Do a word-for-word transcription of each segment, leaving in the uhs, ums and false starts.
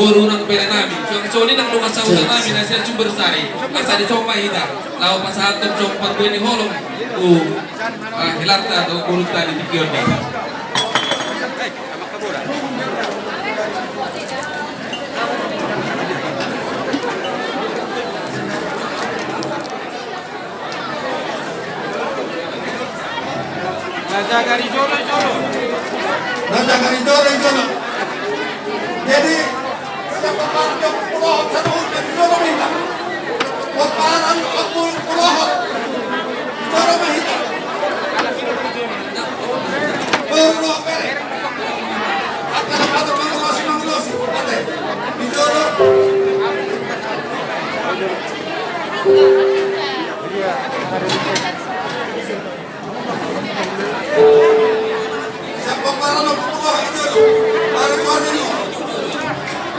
Boru nang bere nami, suang songon i nang dongan sahuta nami na sian Sumber Sari, asa dison ma hita laho pasahathon songon parbue ni holong tu, ah, helanta tu borunta di tingki on. Na jaga di jolo, di jolo. Na jaga di jolo, di jolo. Jadi, siapa parjok pulohot saluhut di jolo ma hita. Pomparan, pomparan pulohot. Di jolo ma hita. Boru dohot bere. Angka na patut mangulosi, mangulosi. Ate. Di jolo.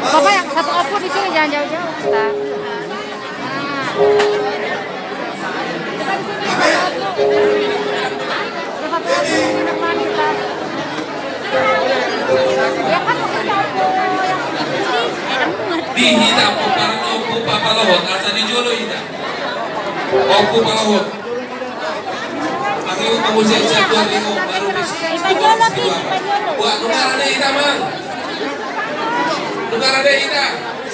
Bapak, yang satu opor di sini, jangan jauh-jauh, Ustaz. Nah. Di hita pomparan Ompu Papalohot, asa di jolo hita. Ompu Palohot. Mangihut ma muse sian Tuan Ringo, baru bis. Buat nunga rade hita, Mang. Nunga rade hita.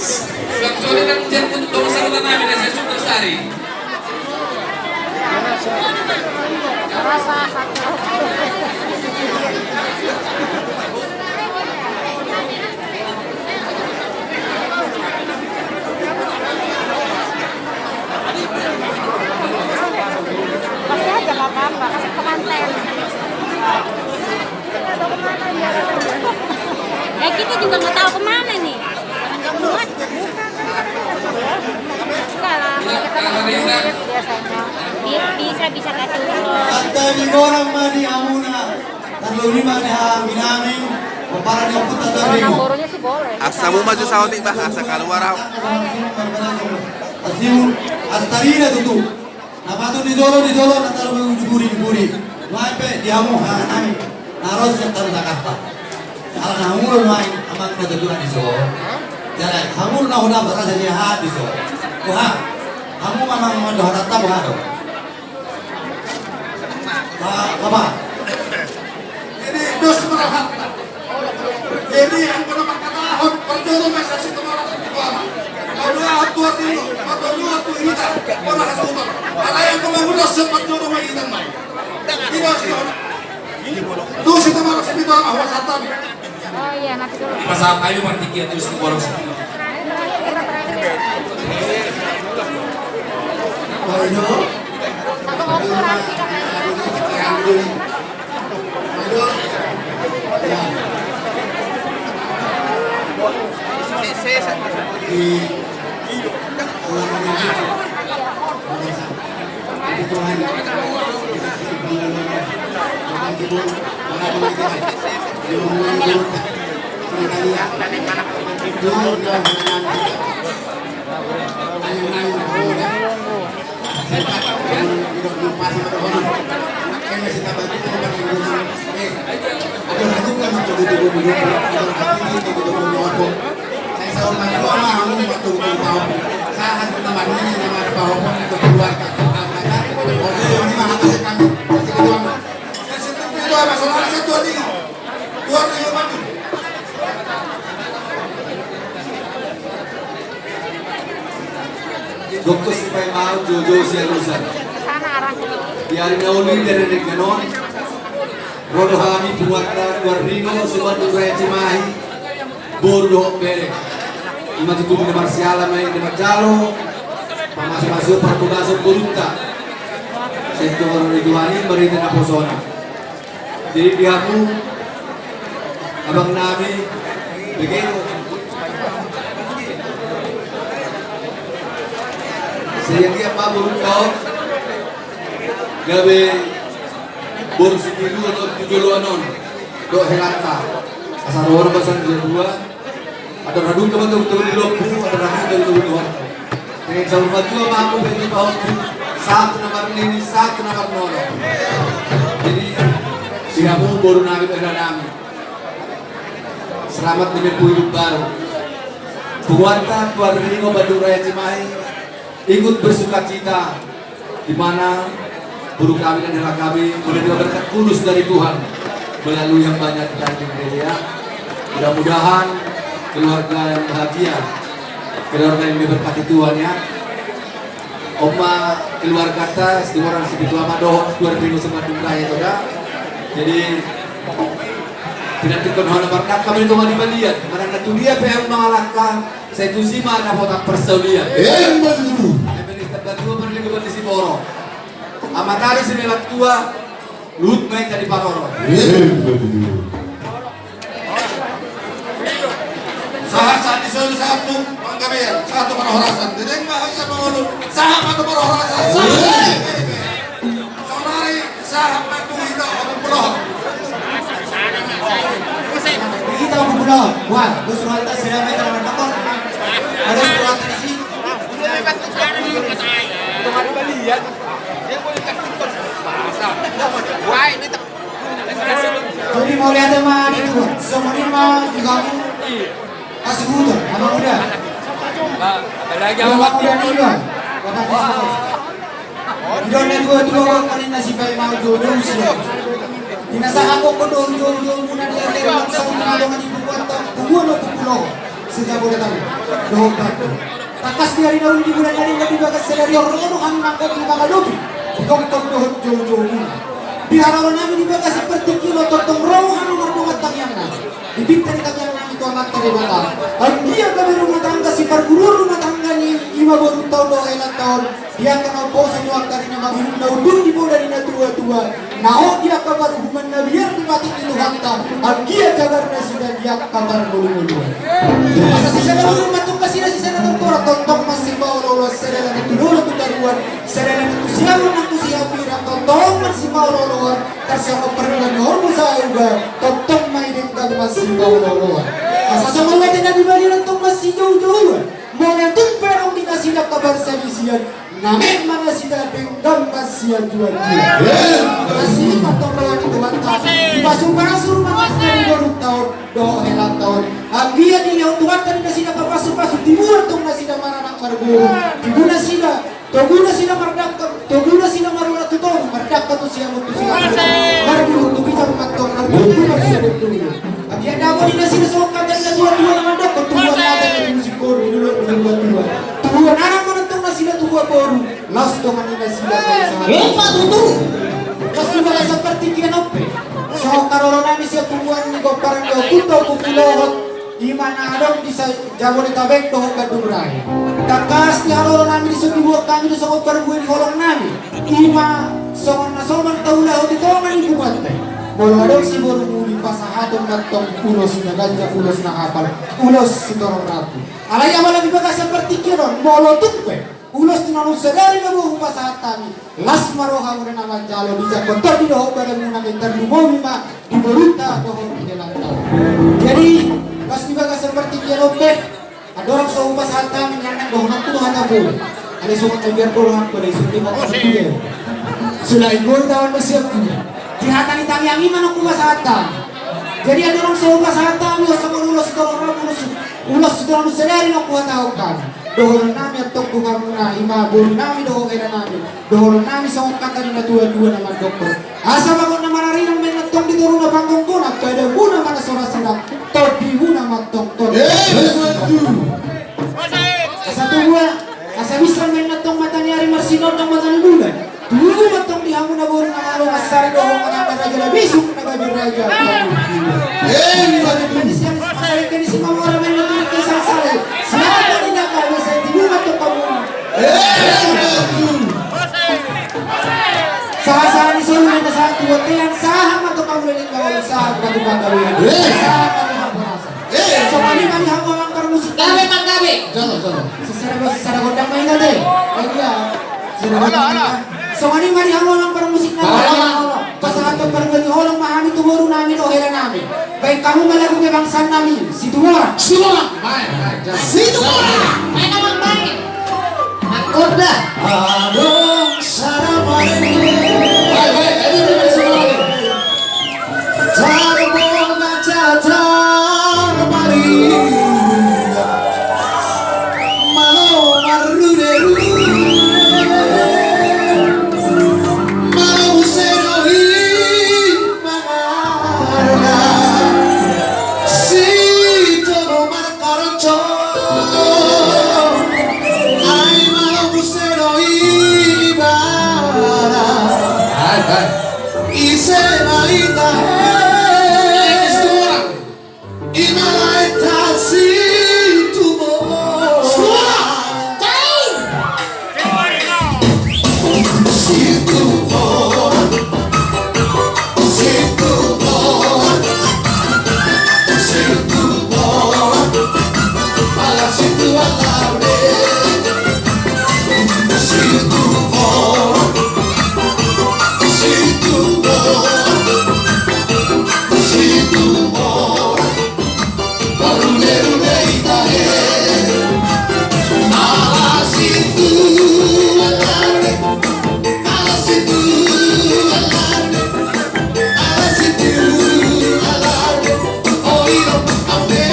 Suang songon i nang sian dongan sahuta nami na sian Sumber Sari. Kasih aja nggak apa-apa, kasih pengantin. Eh, kita juga nggak tahu kemana nih. Nggak muat. Enggak lah, kita kan biasanya. Bi-, bisa, bisa kasih. Hata ni orang mani amuna. Tarlumobi ma di hami nami, pomparan ni ompunta Tuan Ringo. Asa maju saotik bah, asa kaluar au. Astarina tutu. Na patut di jolo, di jolo, na tarlumobi di pudi, di pudi. Nuaeng pe di hamu, haha nami. Na ro sian Jakarta. Ala na hamu do nuaeng amang na tutu na dison. Jadi hamu na hona berasa di haha dison. Boha. Hamu ma amang na dohot hata boha do. Ba, ba, ba. Jadi dos ma rohanta. Jadi anggo na mangkatahon parjolo ma sian Situmorang Sipitu Ama. Mauliate tu Tuhan i, mauliate tu hita, bona hasuhuton. Alai anggo mangula sian parjolo ma hita ma i. Di dos i on. Tu Situmorang Sipitu Ama, hupasahat hami. Oh iya, nanti dulu. Dipasahat hami martingkian tu Situmorang Sipitu Ama. Ayo. Dokter sipaima au joujou sialusan. Di ari na uli, di ari na denggan on, ro do hami punguanta Tuan Ringo, Sumandung Raja Cimahi, boru dohot bere. Ima tutu na marsiala ma i na manjalo pamasumasu, partugason borunta. Sian Tuhan i, Tuhan i marhite naposona. Jadi di hamu, abang nami, begini. Sehingga ma boru kau gabe boru sitiruon tu joloan on dohot helanta. Asa rohana basa ni dua. Ada radung teman-teman di lombu, ada radung teman-teman di horta. Dengan jauh maju sama aku, bagi pahompu, satu nomor ini, satu nomor nono. Jadi, di hamu boru nami, boru nami. Selamat menempuh hidup baru. Punguanta Tuan Ringo Bandung Raya Cimahi ikut bersukacita di mana boru kami dan hela kami menerima berkat kudus dari Tuhan melalui hambanya di Tanjung Deli, ya. Mudah-mudahan keluarga yang bahagia, keluarga yang diberkati Tuhan, ya. Oma keluargata, Situmorang Sipitu Ama dohot Tuan Ringo Sibandung Raya, ya, Toda. Jadi, pinantikhon hona mardangka ma di tonga ni balian, manang na tudia pe ahu mangalangka, sai tusi ma dapotan parsaulian. Emma tutu. Eme ni Sitambatua, parlinggoman ni Siborok. Ama tadi simebat tua, luhut ma hita diparorot. Emma tutu. Sahat, sahat ni solu, sahat tu panggabean, sahat tu parhorasan. Dideng ma hita mangolu, sahat ma tu parhorasan. Sahat. Saudari, sahat ma tu hita Ompu Pulo. Hita Ompu Pulo. Wah, bos, rohanta sedang main tanaman bakar. Ada surat di sini. Jadi mauliate ma di Tuhan, songon i ma di hamu hasuhuton, Amang Uda. Amang Uda Niba, Bapak Dispos. Didok na tua-tua, gok ma ninna sipaima, joujou sian. Di na sahat gok dohot joujou muna di ari-ari bangso, na dongan di punguanta, punguan Ompu Pulo se-Jabodetabek dohot Bandung. Tangkas di ari na uli, di bulan na denggan, di bagasan sadari on ro do hami manggok di mangalobi, di gokgok dohot joujou muna. Di haroro nami di bagasan partingkian on tongtong ro hami mardongan tangiang nami di pinta ni tangiang nami tu Amanta Debata. Anggiat gabe rumah tangga, siparguruon rumah tangga ni i ma borunta on dohot helanta on, di angka na umposo tu angka ari na mangihut, na unduk di poda ni na tua-tua, na hot di angka paruhuman na biar dipatik ni Tuhanta, anggiat jagar nasida di angka parngolu-ngoluan. Asa sisada ulu ma tong nasida, sisada tortoran, tongtong marsipaolo-oloan, sada na tu dolok tu toruan, sada na tu siamun nang tu siapiran, tongtong marsipaolo-oloan, tarsongon pardongan ni horbo sahuga, tongtong ma i denggan marsipaolo-oloan. Asa songon mate na di balian tongtong marsijoujouan, molo tung pe adong di nasida angka parsalisian, na meet ma nasida denggan marsianjuan-juan. Asi ma tong roha ni Tuhanta, dipasu-pasu rumah tangga ni borunta on dohot helanta on. Anggiat dilehon Tuhanta di nasida pasu-pasu, tibu ma tong nasida maranak marboru, tibu nasida, togu nasida mardangka, togu nasida marurat tu toru, mardangka tu siamun tu siapiran, margulung tu ginjang ma tong, margulung tu marsiamun tu. Anggiat dapot di nasida songon hata ni na tua-tua na mandok, tubuan hata na tubu singkoru, di dolok ni na tua-tua. Tubuan anak ma tong nasida, tubuan boru, laos dongan ni nasida. Emma tutu. Laos di bagasan partingkian on pe, songon haroro nami sian punguan ni pomparan ni ompunta Ompu Pulo, i ma na adong di sa-, Jabodetabek dohot Bandung Raya. Tangkas di haroro nami, dison dibuat hami do songon parbue ni holong nami, i ma songon na somal taulahon di tonga ni punguanta i. Molo adong siboru muli, pasahaton ma tong ulos na ganjang, ulos na hapal, ulos sitorop rambu. Alai apala di bagasan partingkian on, molo tung pe ulos tu na umsadari na boi hupasahat hami, las ma rohamuna na manjalo, di jangkon tondi dohot badanmuna, nunga tarlumobi ma di borunta dohot di helanta. Jadi, pas di bagasan partingkian on pe, andorang so hupasahat hami, nian nang dohononku do hata boru. Alai songon na biar do rohangku, alai songon i ma hata boru. Sula i boru tawan do sian boru. Di hata ni tangiang i ma nang hupasahat hami. Jadi, andorang so hupasahat hami, songon ulos sitorop rambu, ulos, ulos sitorop sadari nang huhatahon hami. Dohonon nami antong tu hamuna, i ma boru nami dohot hela nami. Dohonon nami songon hata ni na tua-tua na mandok, asa bagot na mararirang ma antong di toruna, panggonggona badanmuna ma na so ra sirang, tondimuna ma antong tondi. Eh, betul. Asa tubu, asa binsar ma antong mata ni ari, marsinondang mata ni bulan. Tubu ma antong di hamuna boru na malo mansari dohot anakna raja na bisuk na gabe raja. Eh, betul. Salengkan ni Simamora ma antong, salengkan ni Salsale. Siapa ni na gabe, sai tibu ma antong hamu. Sahat-sahat ni solu ma antong, sahat tu bontean, sahat ma tu pangula ni pangula, sahat ma tu panggabean, sahat ma tu parhorasan. Songon i ma di hamu amang parmusik. Gabe, manggabe. Jalo, jalo. Sisada, sisada gondang ma i, gabe. Eh, iya. Sisada gondang ma i. Songon i ma di hamu amang parmusik na. Pasahathon parbue ni holong ma hami tu boru nami dohot hela nami. Baen hamu ma lagu kebangsaannami, Situmorang. Situmorang. Baen, baen, jalo. Situmorang. Baen, baen, baen. Mangkorda. Adong sada parende. Baen, baen, baen, baen, baen, baen. Tarbona cacar maria. Ise ma i tahe? I ma lae tasi tu mora. Situ mora. Situ mora. Situ mora. Ala situ ala re. Situ mora. Situ mora. Situ mora. Marule rule i tahe. Ala situ ala re. Ala situ ala re. Ala situ ala re. Oi do au be.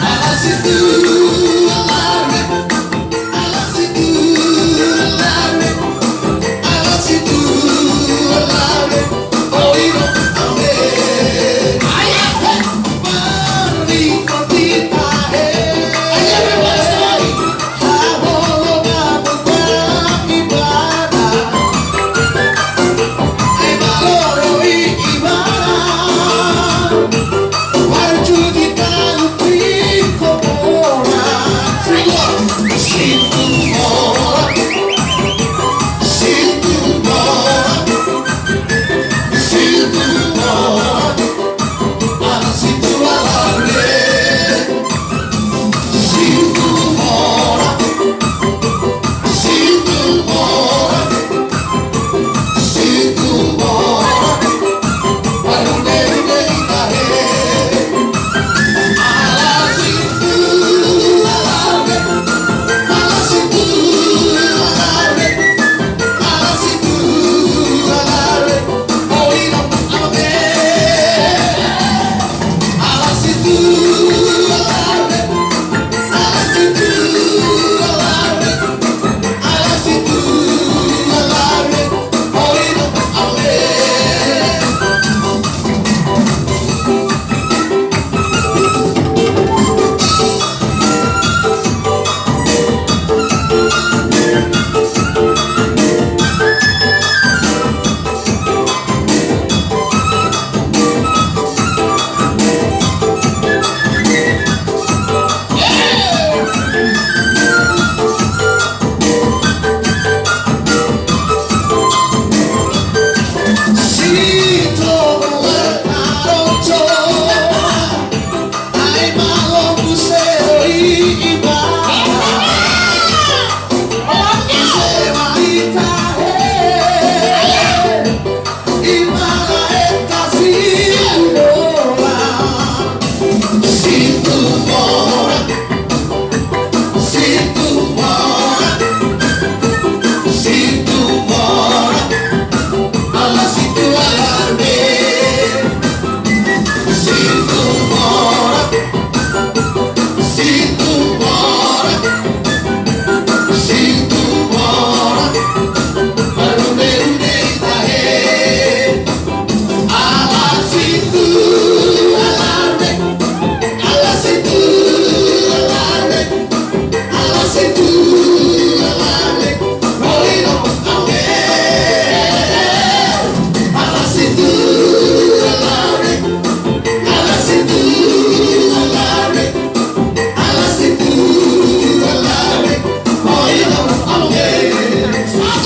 Ala situ ala re. Ala situ ala re. Ala situ ala re. Oi do au be. Ai, ai, ai. Mari ko kita he. Ai, ai, ai, ai. Habolo na buka ibana. Ai, malo i ibana. Marjudi talu piko mora. Situ mora. Situ mora. Situ mora. Ala situ ala re. Situ mora. Situ mora. Situ mora. Ala situ ala re. Ala situ ala re. Ala situ ala re. Ala situ ala re. Oi do au be. Ala situ ala re. Ala situ ala re. Ala situ ala re. Oi do au be.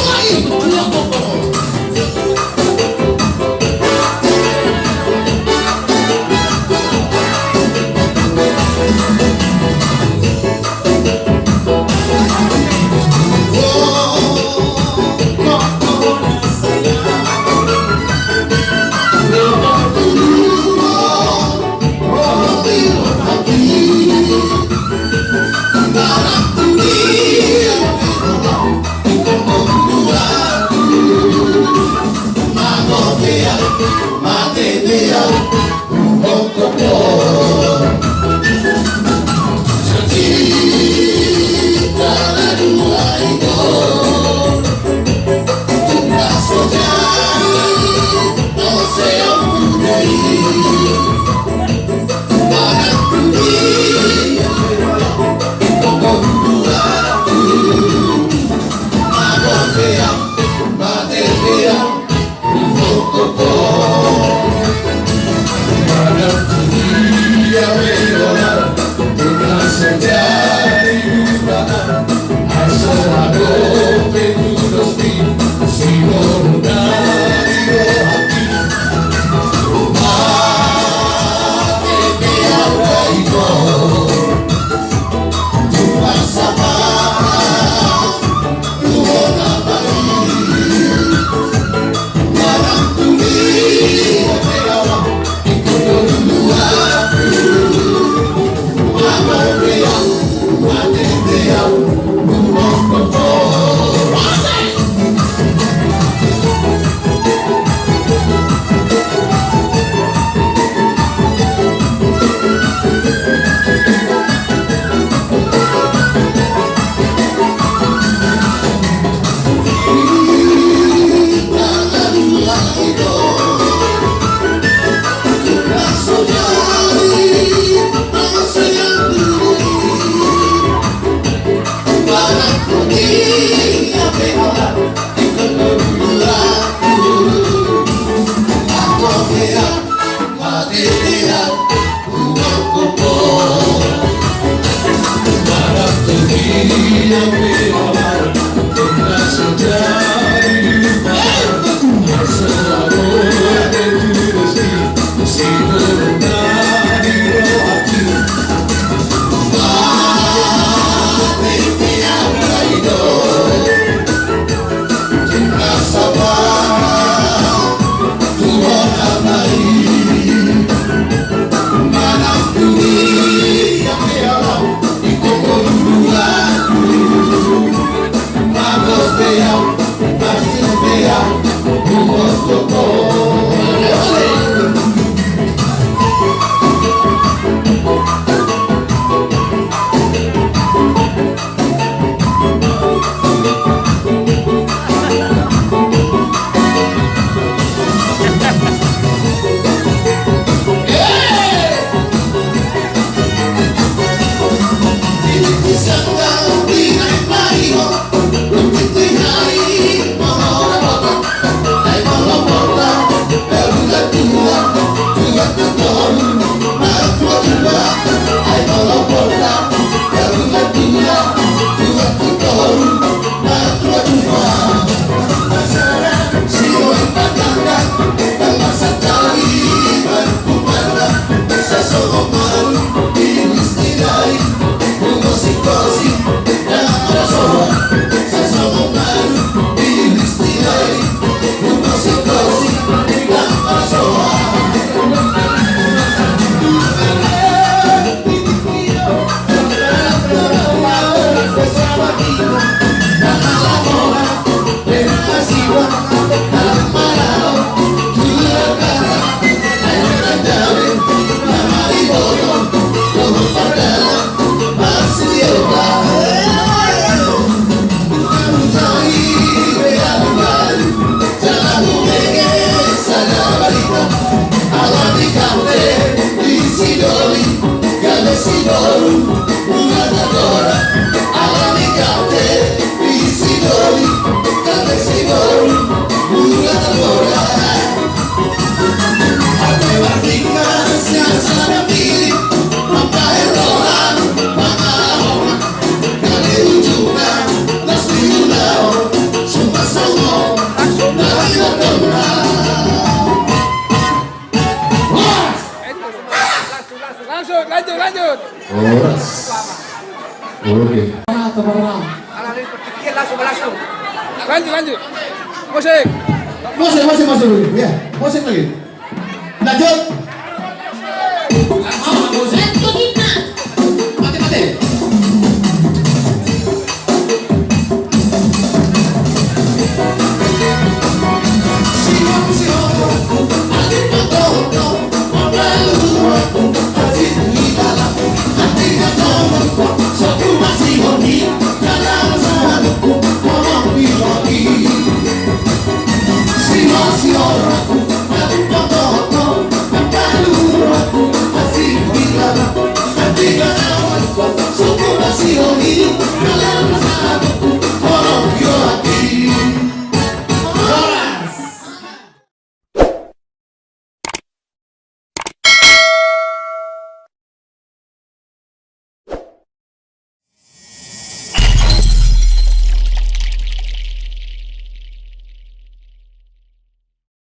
Horas. Oke. Lanjut, lanjut. Musik. Musik, musik, musik. Ya, musik lagi. Lanjut.